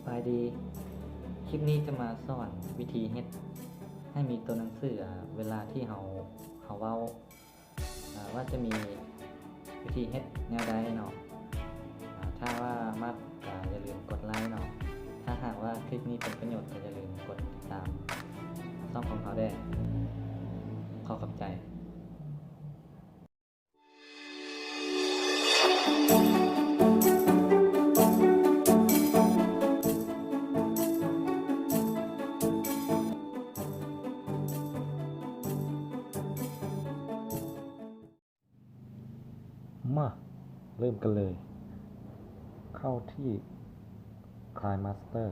ສະບາຍດີ ຄລິບນີ້ຈະມາສອນວິທີເຮັດໃຫ້ມີຕົວໜັງສື ອາ ເວລາທີ່ເຮົາ ເຮົາເວົ້າ ອາ ວ່າຈະມີວິທີເຮັດແນວໃດເນາະ. ອາ ຖ້າວ່າມັກກໍຢ່າລືມກົດໄລເນາະ. ຖ້າຫາກວ່າຄລິບນີ້ເປັນປະໂຫຍດກໍຢ່າລືມກົດຕິດຕາມຊ່ອງຂອງເຮົາແດ່. ຂໍຂອບໃຈ. ມາເລີ່ມກັນເລີຍ. ເຂົ້າທີ່ KineMaster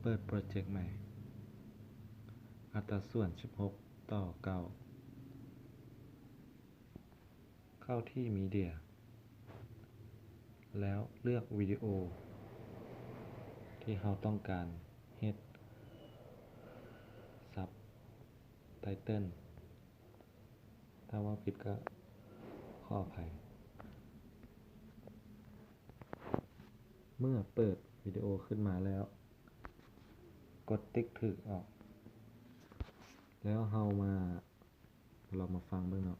ເປີດໂປຣເຈັກໃໝ່. ອັດຕາສ່ວນສິບຫົກຕໍ່ເກົ້າ. ເຂົ້າທີ່ Media ແລ້ວເລືອກວິດີໂອທີ່ເຮົາຕ້ອງການເຮັດ Subtitle ຖ້າເວົ້າຜິດກໍຂໍອະໄພ. ເມື່ອເປີດວິດີໂອຂຶ້ນມາແລ້ວ ກົດຕິກຖືກອອກ ແລ້ວເຮົາມາ ລອງມາຟັງເບິ່ງເນາະ.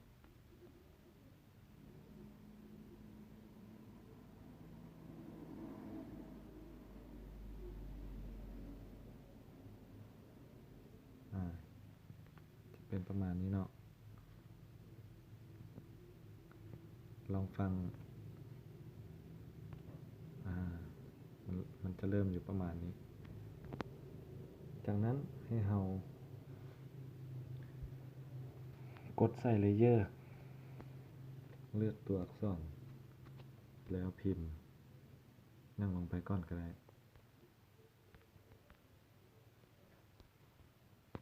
ອາ ຈະເປັນປະມານນີ້ເນາະ. ລອງຟັງ ອາ ມັນ ມັນຈະເລີ່ມຢູ່ປະມານນີ້. ຈາກນັ້ນໃຫ້ເຮົາກົດໃສ່ Layer ເລືອກຕົວອັກສອນ ແລ້ວພິມ ຫຍັງລົງໄປກ່ອນກໍໄດ້.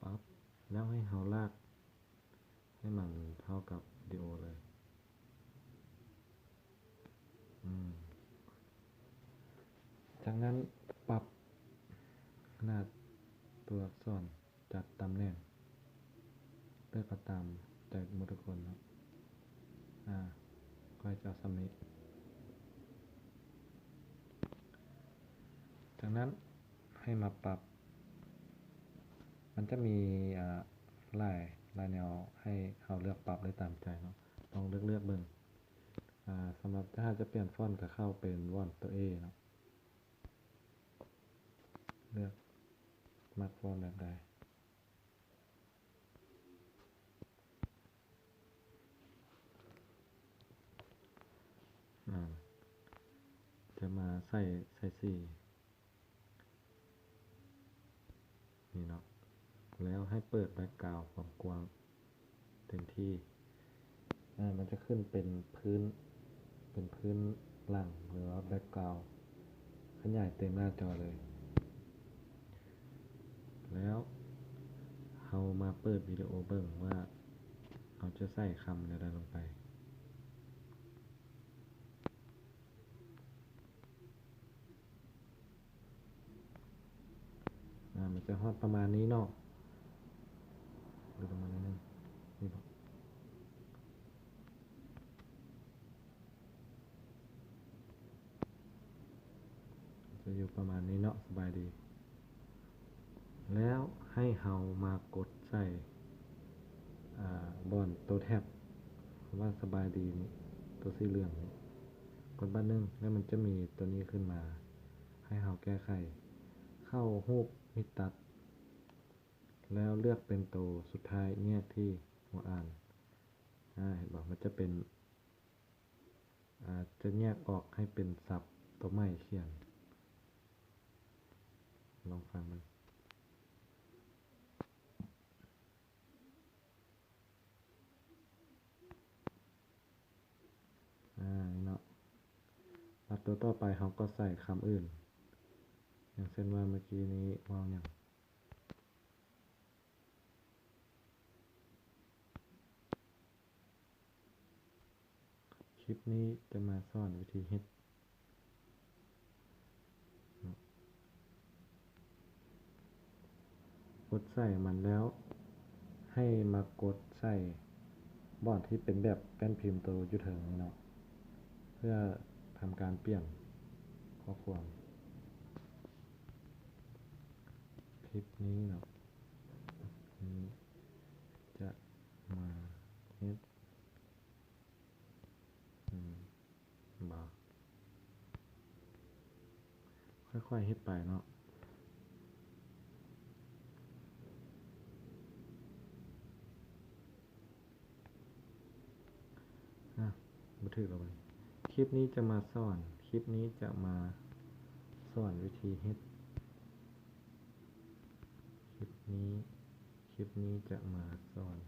ປັບ ແລ້ວໃຫ້ເຮົາລາກໃຫ້ມັນເທົ່າກັບວິດີໂອເລີຍ. ອືມ ຈາກນັ້ນປັບຂະໜາດຕົວອັກສອນ ຈັດຕຳແໜ່ງ ເລືອກເອົາຕາມໃຈໝົດທຸກຄົນເນາະ. ອາ ຂ້ອຍຈະເອົາສ່ຳນີ້. ຈາກນັ້ນໃຫ້ມາປັບ ມັນຈະມີ ອາ ຫຼາຍ ຫຼາຍແນວໃຫ້ເຮົາເລືອກປັບໄດ້ຕາມໃຈເນາະ. ລອງເລືອກ ເລືອກເບິ່ງ. ອາ ສຳລັບຖ້າຈະປ່ຽນຟອນກໍເຂົ້າເປັນຟອນຕົວ A ເນາະ. ເລືອກມັກຟອນແບບໃດ. ອາ ຈະມາໃສ່ ໃສ່ສີນີ້ເນາະ ແລ້ວໃຫ້ເປີດແບັກກຣາວຄວາມກວ້າງເຕັມທີ່. ອາ ມັນຈະຂຶ້ນເປັນພື້ນ ເປັນພື້ນຫຼັງ ຫຼືວ່າແບັກກຣາວ ຂະຫຍາຍເຕັມໜ້າຈໍເລີຍ. ແລ້ວເຮົາມາເປີດວິດີໂອເບິ່ງວ່າເຮົາຈະໃສ່ຄຳແນວໃດລົງໄປ. ອາ ມັນຈະຮອດປະມານນີ້ເນາະ. ເບິ່ງປະມານນີ້ໜຶ່ງ ນີ້ບໍ? ຈະຢູ່ປະມານນີ້ເນາະ. ສະບາຍດີ. ແລ້ວໃຫ້ເຮົາມາກົດໃສ່ ອາ ບ່ອນໂຕແທັບ ຄຳວ່າສະບາຍດີນີ້ ໂຕສີເຫຼືອງນີ້ ກົດບາດໜຶ່ງ ແລ້ວມັນຈະມີໂຕນີ້ຂຶ້ນມາ ໃຫ້ເຮົາແກ້ໄຂ. ເຂົ້າຮູບມິດຕັດ ແລ້ວເລືອກເປັນໂຕສຸດທ້າຍ ແຍກທີ່ຫົວອ່ານ. ອາ ເຫັນບໍ່? ມັນຈະເປັນ ອາ ຈະແຍກອອກໃຫ້ເປັນສັບໂຕໃໝ່ຂຽນ. ລອງຟັງເບິ່ງ. ອາ ນີ້ເນາະ. ແລ້ວຕົວຕໍ່ໄປເຮົາກໍໃສ່ຄຳອື່ນ ຢ່າງເຊັ່ນວ່າເມື່ອກີ້ນີ້ເວົ້າຫຍັງ. ຄລິບນີ້ຈະມາສອນວິທີເຮັດ ກົດໃສ່ມັນແລ້ວ ໃຫ້ມາກົດໃສ່ບ່ອນທີ່ເປັນແບບແປ້ນພິມໂຕຢູ່ເທິງນີ້ເນາະ ເພື່ອ ທຳການປ່ຽນຂໍ້ຄວາມ. ຄລິບນີ້ເນາະ ນີ້ຈະມາເຮັດ ອືມ ບໍ່ ຄ່ອຍໆເຮັດໄປເນາະ. ອາ ບໍ່ຖືກແລ້ວບັດນີ້. ຄລິບນີ້ຈະມາສອນ ຄລິບນີ້ຈະມາສອນວິທີເຮັດ. ຄລິບນີ້ ຄລິບນີ້ຈະມາສອນ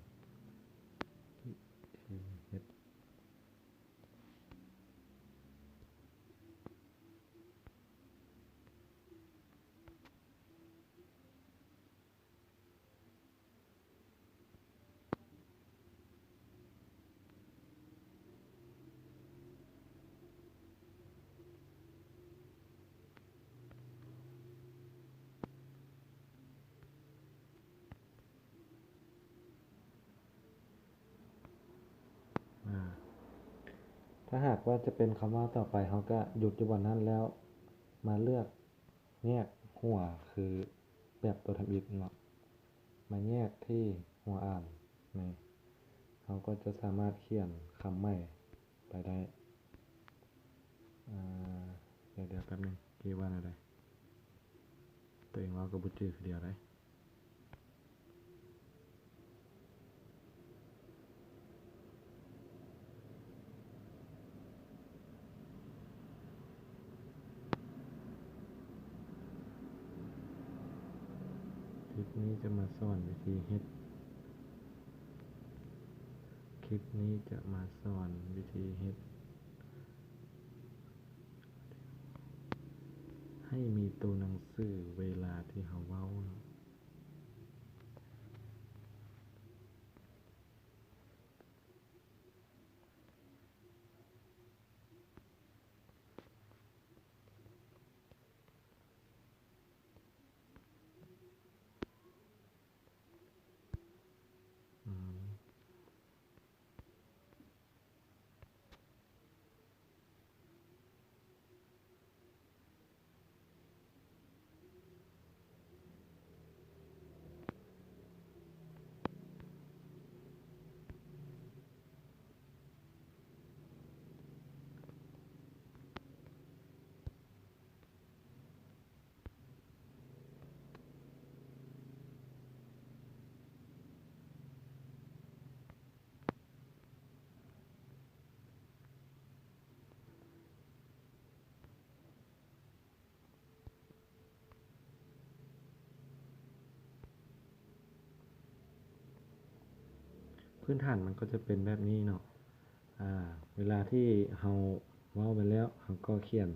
ວິທີເຮັດ. ອາ ຖ້າຫາກວ່າຈະເປັນຄຳເວົ້າຕໍ່ໄປ ເຮົາກະຢຸດຢູ່ບ່ອນນັ້ນ ແລ້ວມາເລືອກແຍກຫົວ ຄືແບບຕົວທຳອິດເນາະ ມາແຍກທີ່ຫົວອ່ານນີ້ ເຮົາກໍຈະສາມາດຂຽນຄຳໃໝ່ໄປໄດ້. ອາ ດຽວໆ ແປັບໜຶ່ງ ເກວ່າແນວໃດ? ຕົວເອງເວົ້າກໍບໍ່ຈື່ຄືດຽວໃດ. ຄລິບນີ້ຈະມາສອນວິທີເຮັດ ຄລິບນີ້ຈະມາສອນວິທີເຮັດ ໃຫ້ມີໂຕໜັງສືເວລາທີ່ເຮົາເວົ້າເນາະ. ອືມ ພື້ນຖານມັນກໍຈະເປັນແບບນີ້ເນາະ. ອາ ເວລາທີ່ເຮົາເວົ້າໄປແລ້ວ ເຮົາກໍຂຽນ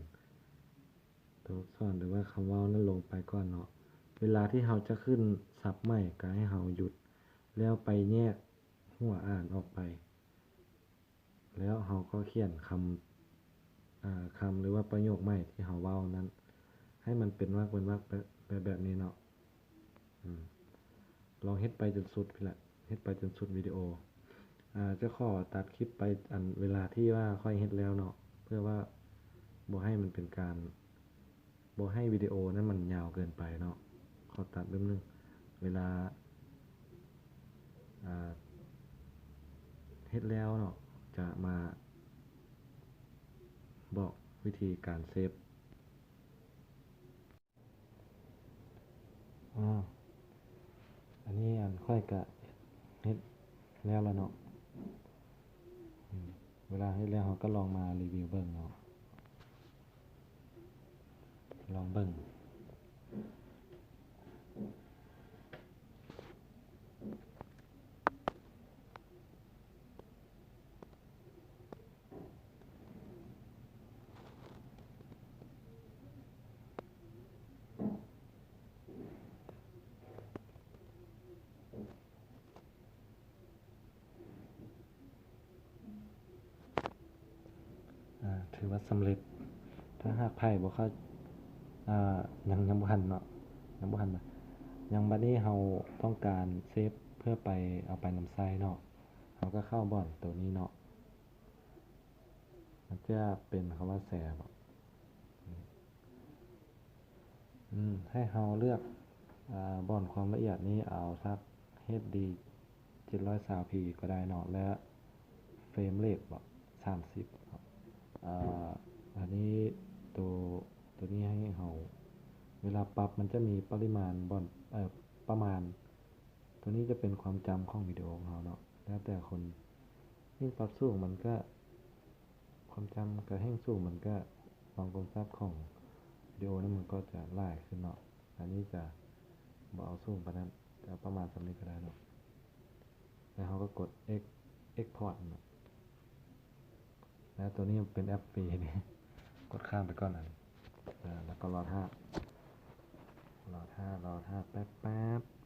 ຕົວອັກສອນ ຫຼືວ່າຄຳເວົ້ານັ້ນລົງໄປກ່ອນເນາະ. ເວລາທີ່ເຮົາຈະຂຶ້ນສັບໃໝ່ ກໍໃຫ້ເຮົາຢຸດ ແລ້ວໄປແຍກຫົວອ່ານອອກໄປ. ແລ້ວເຮົາກໍຂຽນຄຳ ອາ ຄຳ ຫຼືວ່າປະໂຫຍກໃໝ່ທີ່ເຮົາເວົ້ານັ້ນ ໃຫ້ມັນເປັນວັກເປັນວັກ ແບບ ແບບ ແບບນີ້ເນາະ. ອືມ ລອງເຮັດໄປຈົນສຸດພຸ້ນແຫຼະ ເຮັດໄປຈົນສຸດວິດີໂອ. ອາ ຈະຂໍຕັດຄລິບໄປ ອັນ ເວລາທີ່ວ່າຂ້ອຍເຮັດແລ້ວເນາະ ເພື່ອວ່າບໍ່ໃຫ້ມັນເປັນການ ບໍ່ໃຫ້ວິດີໂອນັ້ນມັນຍາວເກີນໄປເນາະ. ຂໍຕັດແປັບໜຶ່ງ ເວລາ ອາ ເຮັດແລ້ວເນາະ ຈະມາບອກວິທີການເຊບ. ອາ ອັນນີ້ ອັນ ຂ້ອຍກະເຮັດແລ້ວລະເນາະ. ອືມ ເວລາເຮັດແລ້ວ ເຮົາກໍລອງມາຣີວິວເບິ່ງເນາະ ລອງເບິ່ງ. ອາ ຖືວ່າສຳເລັດ. ຖ້າຫາກໃຜບໍ່ເຂົ້າ ອາ ຍັງ ຍັງບໍ່ທັນເນາະ ຍັງບໍ່ທັນນະ ຍັງ ບັດນີ້ເຮົາຕ້ອງການເຊບເພື່ອໄປເອົາໄປນຳໃຊ້ເນາະ ເຮົາກໍເຂົ້າບ່ອນໂຕນີ້ເນາະ. ມັນຈະເປັນຄຳວ່າແຊບໍ່? ອືມ ໃຫ້ເຮົາເລືອກ ອາ ບ່ອນຄວາມລະອຽດນີ້ເອົາສັກ ເອັດດີ ເຈັດຮ້ອຍຊາວພີ ກໍໄດ້ເນາະ ແລະ ເຟຣມເຣດບໍ ສາມສິບເນາະ. ອາ ອັນນີ້ໂຕ ໂຕນີ້ໃຫ້ເຮົາ ເວລາປັບມັນຈະມີປະລິມານບ່ອນ ເອີ ປະມານ ໂຕນີ້ຈະເປັນຄວາມຈຳຂອງວິດີໂອຂອງເຮົາເນາະ ແລ້ວແຕ່ຄົນ. ຍິ່ງປັບສູງມັນກະ ຄວາມຈຳກະແຮ່ງສູງ ມັນກະ ຄວາມຄົມຊັບຂອງວິດີໂອນັ້ນມັນກໍຈະຫຼາຍຂຶ້ນເນາະ. ອັນນີ້ຈະບໍ່ເອົາສູງປານນັ້ນ ຈະປະມານສ່ຳນີ້ກໍໄດ້ເນາະ. ແລ້ວເຮົາກໍກົດເອັກ ເອັກພອດເນາະ. ແລ້ວໂຕນີ້ເປັນແອັບຟຣີເດ້ ກົດຂ້າມໄປກ່ອນ ອາ ແລ້ວກໍລໍຖ້າ ລໍຖ້າ ລໍຖ້າແປັບໆ.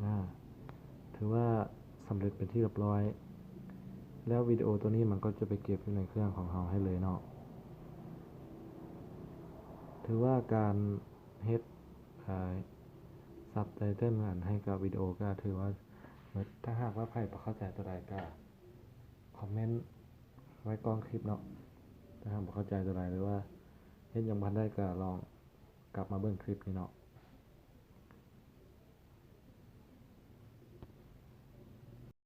ອາ ຖືວ່າສຳເລັດເປັນທີ່ຮຽບຮ້ອຍ ແລ້ວວິດີໂອໂຕນີ້ມັນກໍຈະໄປເກັບຢູ່ໃນເຄື່ອງຂອງເຮົາໃຫ້ເລີຍເນາະ. ຖືວ່າການເຮັດ ອາ ຊັບໄຕເຕີນອັນໃຫ້ກັບວິດີໂອກໍຖືວ່າໝົດ. ຖ້າຫາກວ່າໃຜບໍ່ເຂົ້າໃຈຕົວໃດກໍຄອມເມັນໄວ້ກ້ອງຄລິບເນາະ. ຖ້າຫາກບໍ່ເຂົ້າໃຈຕົວໃດ ຫຼືວ່າເຮັດຫຍັງບໍ່ທັນໄດ້ ກໍລອງກັບມາເບິ່ງຄລິບນີ້ເນາະ.